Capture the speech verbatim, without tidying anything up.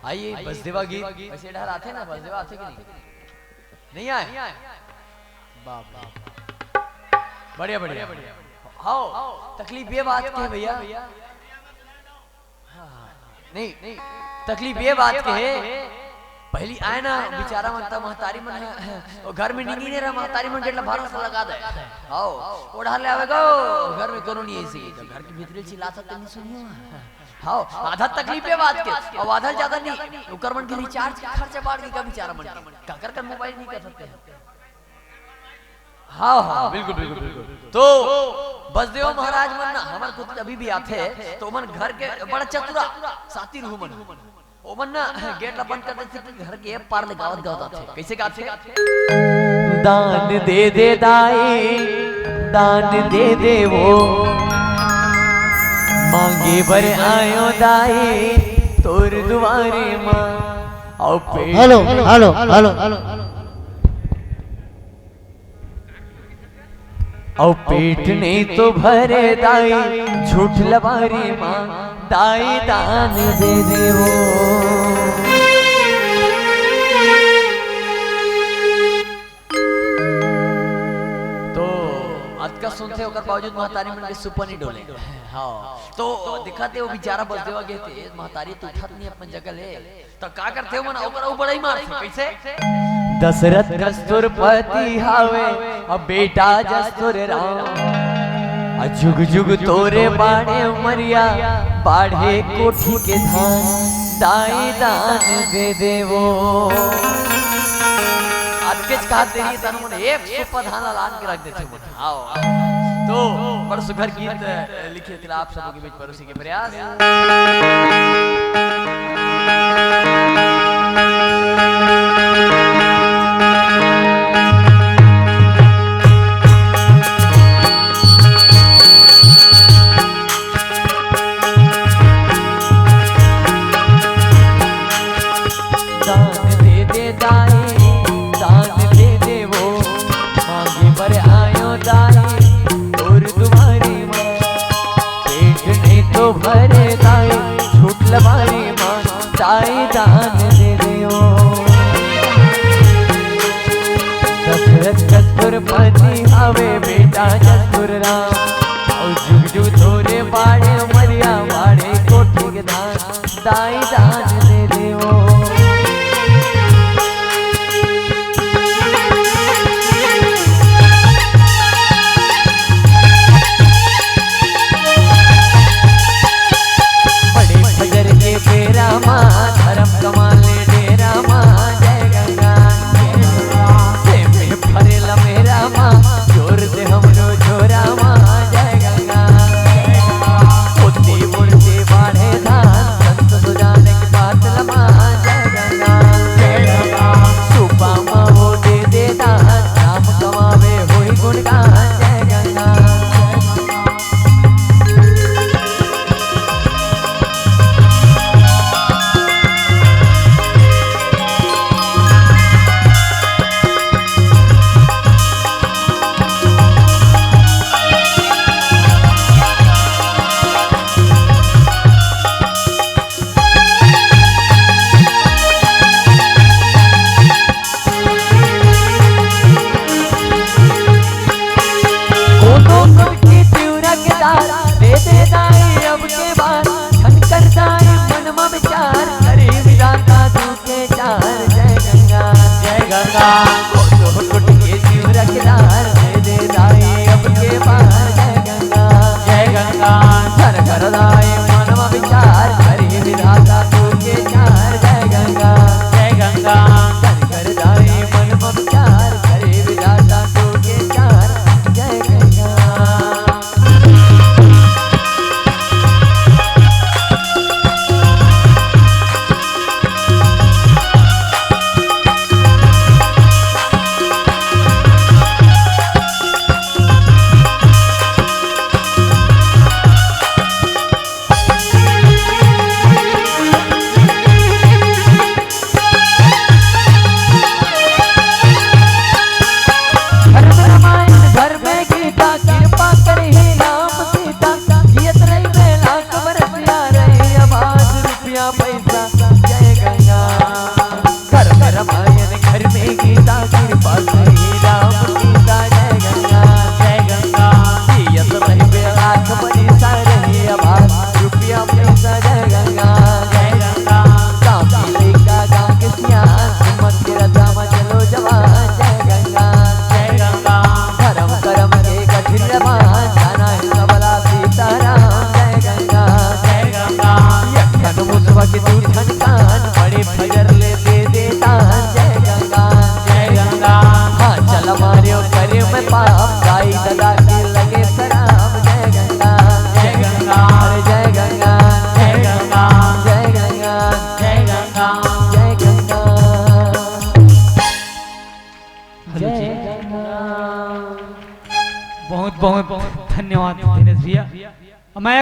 आइए, बसदेवा गीत। वैसे डहर आथे ना, बसदेवा आथे कि नहीं? नहीं आए? बाप रे। बढ़िया, बढ़िया। हाँ, तकलीफ ये बात के हे भैया। हाँ, नहीं, तकलीफ ये बात के हे, पहली आए ना, बिचारा मन त महतारी मन ह, वो घर में निंगी नहीं रहा, महतारी मन गेट ला भारा से लगा दे। हाँ, वो डहर ले आवेगा, घर में कोनो नहीं ऐसी, तो घर के भीतरी चिल्लात हे त नहीं सुनियो। हाँ, आधा तकलीफ ये बात के, अउ आधा ज्यादा नहीं, ओकर मन के रिचार्ज के खर्चा बाढ़ गे का, बिचारा मन के, काकर कर मोबाइल नहीं कर सकते हैं। हाँ, हाँ, बिल्कुल, बिल्कुल, बिल्कुल। तो बसदेव महाराज मन ना, हमर कुछ अभी भी आथे, तो ओमन घर के बड़ा चतुरा, सातिर हूँ मन। ओमन ना, गेट ला बंद कर देथे कि घर के ए पार ले गावत, गावत आथे। कैसे गाथे? दान दे दे दाई, दान दे दे वो, मांगे बर आयो दाई, तोर दुआरे माँ। अउ पेट हेलो, हेलो, हेलो, हेलो। अउ पेट नहीं तो भरे दाई, झूठ लबारी माँ, दाई दान दे दे वो। तो अतका सुनथे, ओकर बावजूद महतारी मन के सुपा नहीं डोले। हाँ, तो दिखत हे वो बिचारा बसदेवा गे ते, महतारी तो उठत नहीं अपन जगह ले। त का करथे ओमन? ओकर अउ बड़ाई मारथे। कैसे? दशरथ कस तोर पति हावे, अब बेटा जस तोर राम। आ जुग जुग तोरे बाढ़े उमरिया, बाढ़े कोठी के धान, दाई दान दे दे वो। अतकेच कहा देरी तनु मन एक सुपा धान ला लान के रख देथे मन। आओ। तो बड़ सुघर गीत लिखे थे आप सबों के बीच परोसी के प्रयास। दान दे दे दाई, दान दे दे वो, मांगे बर आयो दाई, तोर दुआरी माँ। पेट नहीं तो भरे दाई, झूठ लबारी माँ, दाई दान दे दे वो। दशरथ कस तोर पति हावे, बेटा जस तोर राम। अउ जुग जुग तोरे बाढ़े उमरिया, बाढ़े कोठी के धान, दाई दान दे दे वो। बड़े फजर के बेरा मा, धरम कमाले डेरा मा, जय गंगा। से में फरेला मेरा मा, जोर दे हमरो झोरा मा, जय गंगा। ओती मुड़ती बाढ़े धान, संत सुजान के बात लमा, जय गंगा। सुपा मा वो दे दे दान, राम कमावे होई गुणगान, जय गंगा। कोनो सुरखी तिवरा के दार, दे दे दाई अब के बार, खन कर दाई मन मा विचार, करी विधाता तू के चार, जय गंगा, जय गंगा। कोनो सुरखी तिवरा के दार, दे दे दाई अब के बार, जय गंगा, जय गंगा। खन कर दाई मन मा विचार, करी विधाता तू के चार, जय गंगा, जय गंगा। खन कर दाई मन मा विचार, करी विधाता तू के चार, जय गंगा। धर्म रामायण धर्म गीता, कृपा करे हे राम सीता, जियत रही बेला कबर सिया रहे, आवाज रुपया पैसा, जय गंगा। गंगा। घर में रामायण, घर में गीता, कृपा श्री राम सीता। जय गंगा, जय गंगा। जियत रहिबे लाख बरिस, रहे आबाद रुपया पैसा। जय गंगा, जय गंगा। गाँव के लइका, गाँव के सियान, हिम्मत के रस्ता म चलो जवान। जय गंगा, जय गंगा। धरम करम के कठिन बांध, जाना हे सबला सीताराम। जय गंगा, जय गंगा। एक ठन मुसवा के दू ठन कान, बड़े फजर ले दे दे दान। जय गंगा, जय गंगा। हाँ, चल मारियो करे में पाप, गाई ददा के लगे सराम। जय गंगा, जय गंगा। अरे जय गंगा, जय गंगा। जय गंगा, जय गंगा। जय गंगा। हेलो जी। बहुत बहुत धन्यवाद दिनेश भैया। मैं